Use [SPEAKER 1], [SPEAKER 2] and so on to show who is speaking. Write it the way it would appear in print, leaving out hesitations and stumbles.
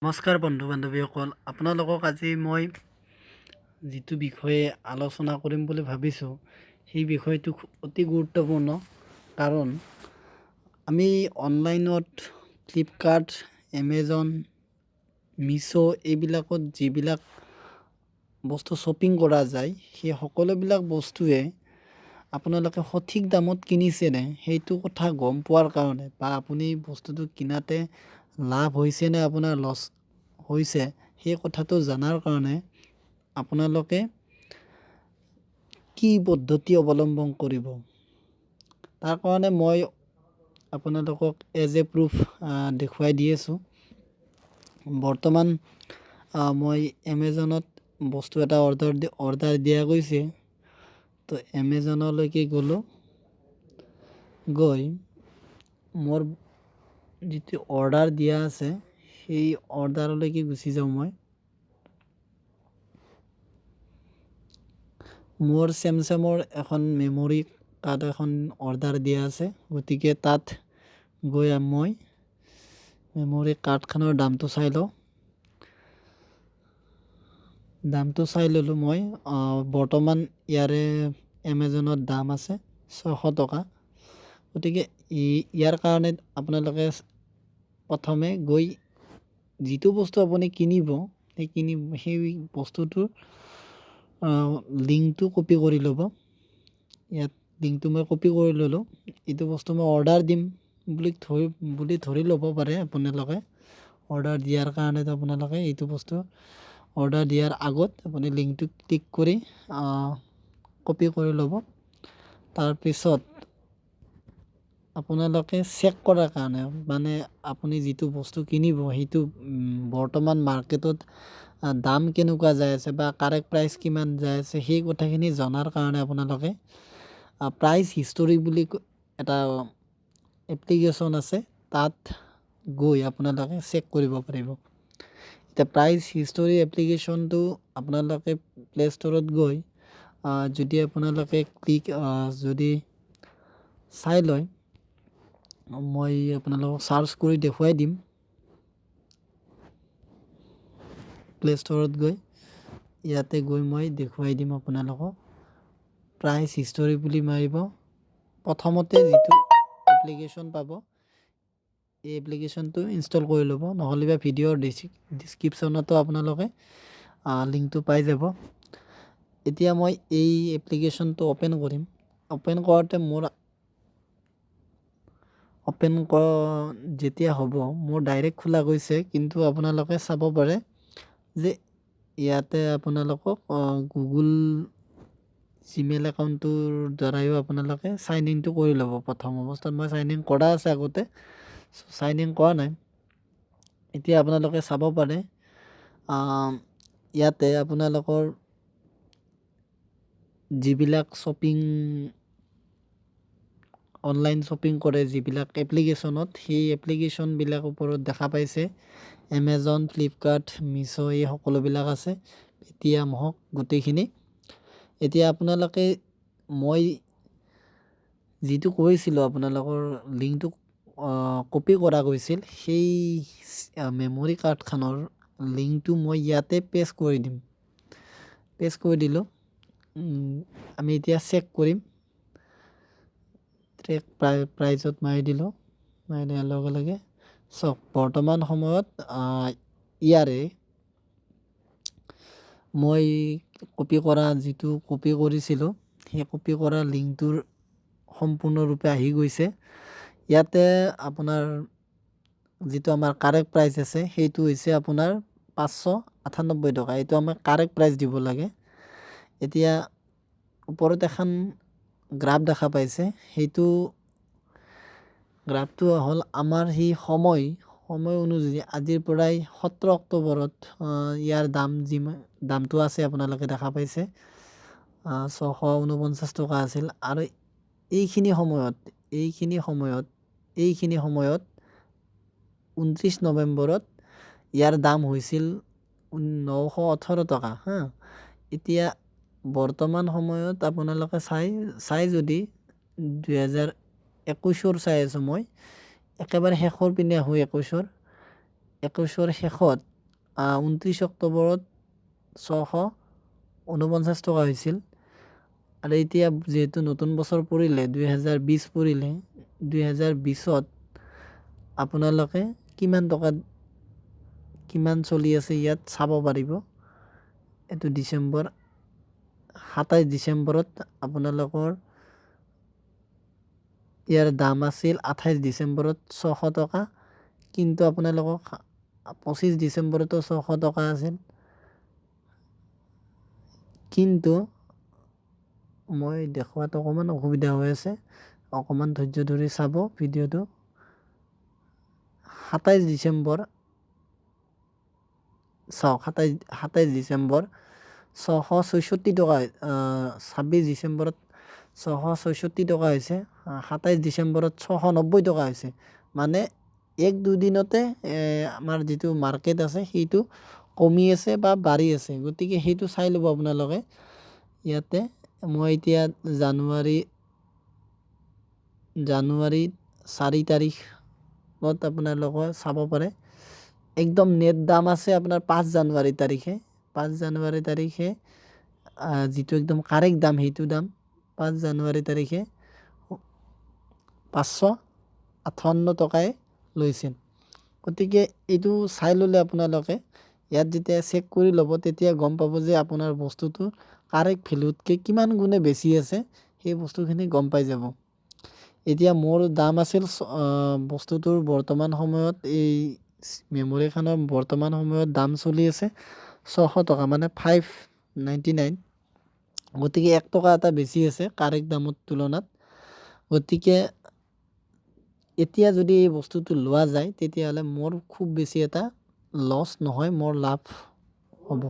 [SPEAKER 1] নমস্কাৰ বন্ধু বান্ধৱীসকল, আপোনালোকক আজি মই যিটো বিষয়ে আলোচনা কৰিম বুলি ভাবিছোঁ সেই বিষয়টো অতি গুৰুত্বপূৰ্ণ। কাৰণ আমি অনলাইনত ফ্লিপকাৰ্ট, এমেজন, মিছ' এইবিলাকত যিবিলাক বস্তু শ্বপিং কৰা যায়, সেই সকলোবিলাক বস্তুৱে আপোনালোকে সঠিক দামত কিনিছেনে সেইটো কথা গম পোৱাৰ কাৰণে বা আপুনি বস্তুটো কিনাতে লাভ হৈছেনে আপোনাৰ লছ হৈছে সেই কথাটো জনাৰ কাৰণে আপোনালোকে কি পদ্ধতি অৱলম্বন কৰিব, তাৰ কাৰণে মই আপোনালোকক এজ এ প্ৰুফ দেখুৱাই দি আছোঁ। বৰ্তমান মই এমেজনত বস্তু এটা অৰ্ডাৰ দিয়া গৈছে। তো এমেজনলৈকে গ'লোঁ, গৈ মোৰ যিটো অৰ্ডাৰ দিয়া আছে সেই অৰ্ডাৰলৈকে গুচি যাওঁ। মই মোৰ চেমচাঙৰ এখন মেমৰি কাৰ্ড এখন অৰ্ডাৰ দিয়া আছে, গতিকে তাত গৈ মই মেমৰি কাৰ্ডখনৰ দামটো চাই লওঁ। দামটো চাই ল'লোঁ মই। বৰ্তমান ইয়াৰে এমেজনত দাম আছে 600 টকা। গতিকে ইয়াৰ কাৰণে আপোনালোকে প্ৰথমে গৈ যিটো বস্তু আপুনি কিনিব সেই বস্তুটোৰ লিংকটো কপি কৰি ল'ব। ইয়াত লিংকটো মই কপি কৰি ল'লোঁ। এইটো বস্তু মই অৰ্ডাৰ দিম বুলি ধৰি ল'ব পাৰে আপোনালোকে। অৰ্ডাৰ দিয়াৰ কাৰণেতো আপোনালোকে এইটো বস্তু অৰ্ডাৰ দিয়াৰ আগত আপুনি লিংকটো ক্লিক কৰি কপি কৰি ল'ব। তাৰপিছত আপোনালোকে চেক কৰাৰ কাৰণে, মানে আপুনি যিটো বস্তু কিনিব সেইটো বৰ্তমান মাৰ্কেটত দাম কেনেকুৱা যাই আছে বা কাৰেক্ট প্ৰাইচ কিমান যাই আছে সেই কথাখিনি জনাৰ কাৰণে আপোনালোকে প্ৰাইচ হিষ্টৰী বুলি এটা এপ্লিকেশ্যন আছে, তাত গৈ আপোনালোকে চেক কৰিব পাৰিব। এতিয়া প্ৰাইচ হিষ্টৰী এপ্লিকেশ্যনটো আপোনালোকে প্লে' ষ্ট'ৰত গৈ যদি আপোনালোকে ক্লিক যদি চাই লয়, মই আপোনালোকক চাৰ্চ কৰি দেখুৱাই দিম। প্লে' ষ্ট'ৰত গৈ ইয়াতে গৈ মই দেখুৱাই দিম আপোনালোকক। প্ৰাইচ হিষ্টৰী বুলি মাৰিব, প্ৰথমতে যিটো এপ্লিকেশ্যন পাব এই এপ্লিকেশ্যনটো ইনষ্টল কৰি ল'ব, নহ'লে বা ভিডিঅ'ৰ ডিছক্ৰিপশ্যনতো আপোনালোকে লিংকটো পাই যাব। এতিয়া মই এই এপ্লিকেশ্যনটো অ'পেন কৰিম। অ'পেন কৰোঁতে মোৰ অ'পেন যেতিয়া হ'ব মোৰ ডাইৰেক্ট খোলা গৈছে, কিন্তু আপোনালোকে চাব পাৰে যে ইয়াতে আপোনালোকক গুগল জিমেইল একাউণ্টটোৰ দ্বাৰাইও আপোনালোকে চাইন ইনটো কৰি ল'ব। প্ৰথম অৱস্থাত মই চাইন ইন কৰা আছে, আগতে চাইন ইন কৰা নাই। এতিয়া আপোনালোকে চাব পাৰে ইয়াতে আপোনালোকৰ যিবিলাক শ্বপিং অনলাইন শ্বপিং কৰে যিবিলাক এপ্লিকেশ্যনত, সেই এপ্লিকেশ্যনবিলাক ওপৰত দেখা পাইছে এমেজন, ফ্লিপকাৰ্ট, মিছ' এই সকলোবিলাক আছে, পেটিএম হওক গোটেইখিনি। এতিয়া আপোনালোকে মই যিটো কৈছিলোঁ আপোনালোকৰ লিংকটো কপি কৰা গৈছিল, সেই মেমৰি কাৰ্ডখনৰ লিংকটো মই ইয়াতে পেষ্ট কৰি দিম। পেষ্ট কৰি দিলোঁ। আমি এতিয়া চেক কৰিম। ট্ৰেক প্ৰাইজত মাৰি দিলোঁ। মাৰি দিয়াৰ লগে লগে চাওক বৰ্তমান সময়ত ইয়াৰে মই কপি কৰা যিটো কপি কৰিছিলোঁ সেই কপি কৰা লিংকটোৰ সম্পূৰ্ণৰূপে আহি গৈছে। ইয়াতে আপোনাৰ যিটো আমাৰ কাৰেক্ট প্ৰাইচ আছে সেইটো হৈছে আপোনাৰ 598 টকা। এইটো আমাক কাৰেক্ট প্ৰাইচ দিব লাগে। এতিয়া ওপৰত এখন গ্ৰাফ দেখা পাইছে, সেইটো গ্ৰাফটো হ'ল আমাৰ সেই সময় অনুযায়ী আজিৰ পৰাই 17 অক্টোবৰত ইয়াৰ দাম যিমান দামটো আছে আপোনালোকে দেখা পাইছে 649 টকা আছিল। আৰু এইখিনি সময়ত 29 নৱেম্বৰত ইয়াৰ দাম হৈছিল 918 টকা। হা, এতিয়া বৰ্তমান সময়ত আপোনালোকে চাই যদি 2021 চাই আছোঁ মই, একেবাৰে শেষৰ পিনে আহোঁ 21ৰ, 2021ৰ শেষত 29 অক্টোবৰত 649 টকা হৈছিল। আৰু এতিয়া যিহেতু নতুন বছৰ পৰিলে, 2020 পৰিলে, 2020ত আপোনালোকে কিমান টকাত কিমান চলি আছে ইয়াত চাব পাৰিব। এইটো ডিচেম্বৰ, 27 ডিচেম্বৰত আপোনালোকৰ ইয়াৰ দাম আছিল 28 ডিচেম্বৰত 600 টকা, কিন্তু আপোনালোকক 25 ডিচেম্বৰতো 600 টকা আছিল। কিন্তু মই দেখুৱাত অকণমান অসুবিধা হৈ আছে, অকণমান ধৈৰ্য ধৰি চাব ভিডিঅ'টো। 27 ডিচেম্বৰ চাওক, 27 ডিচেম্বৰ 666 টকা, 26 ডিচেম্বৰত 666 টকা হৈছে, 27 ডিচেম্বৰত 690 টকা হৈছে। মানে এক দুদিনতে আমাৰ যিটো মাৰ্কেট আছে সেইটো কমি আছে বা বাঢ়ি আছে, গতিকে সেইটো চাই ল'ব আপোনালোকে। ইয়াতে মই এতিয়া জানুৱাৰী 4 তাৰিখত আপোনালোকে চাব পাৰে, একদম নেট দাম আছে আপোনাৰ 5 জানুৱাৰী তাৰিখে, 5 জানুৱাৰী তাৰিখে যিটো একদম কাৰেক্ট দাম সেইটো দাম 5 জানুৱাৰী তাৰিখে 558 টকাই লৈছিল। গতিকে এইটো চাই ল'লে আপোনালোকে ইয়াত যেতিয়া চেক কৰি ল'ব তেতিয়া গম পাব যে আপোনাৰ বস্তুটো কাৰেক্ট ভেলুতকৈ কিমান গুণে বেছি আছে, সেই বস্তুখিনি গম পাই যাব। এতিয়া মোৰ দাম আছিল বস্তুটোৰ বৰ্তমান সময়ত, এই মেম'ৰিখনৰ বৰ্তমান সময়ত দাম চলি আছে 600 টকা, মানে 599। গতিকে 1 টকা এটা বেছি আছে কাৰেক্ট দামৰ তুলনাত। গতিকে এতিয়া যদি এই বস্তুটো লোৱা যায় তেতিয়াহ'লে মোৰ খুব বেছি এটা লছ নহয়, মোৰ লাভ হ'ব।